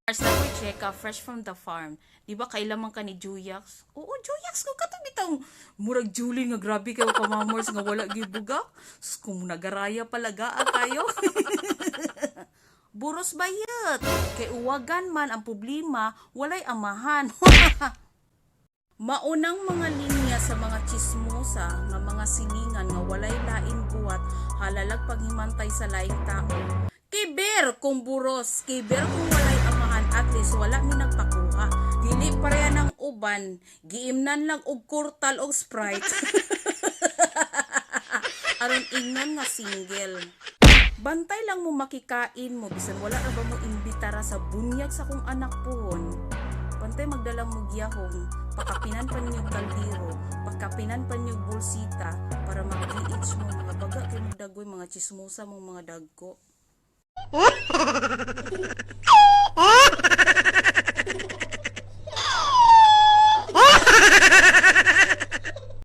Mars na ko'y cheka, fresh from the farm. Di ba kailan man ka ni Juyax? Oo, Juyax ko katong bitang murag Julie nga grabe kayo ka, Mamors, nga wala gibugak. Sus, kung nagaraya palaga kayo. Buros bayot. Kay uwagan man ang problema, walay amahan. Maunang mga linya sa mga chismosa nga mga silingan nga walay lain buhat halalag paghimantay sa laing tao. Kiber kung buros, kiber kung walay amahan, at least wala mi nagpakuha. Dili pareha ng uban, giimnan lang og kurtal og Sprite aron ingnan nga single. Bantay lang mo makikain mo bisan wala ra ba mo imbitara sa bunyag sa kong anak puhon. Bantay magdala mo giyahong, pakapinan pa ninyo kaldero, pakapinan pa ninyo bulsita para mag-DH mo. Mga baga kay magdagoy, mga chismosa mong mga dagko.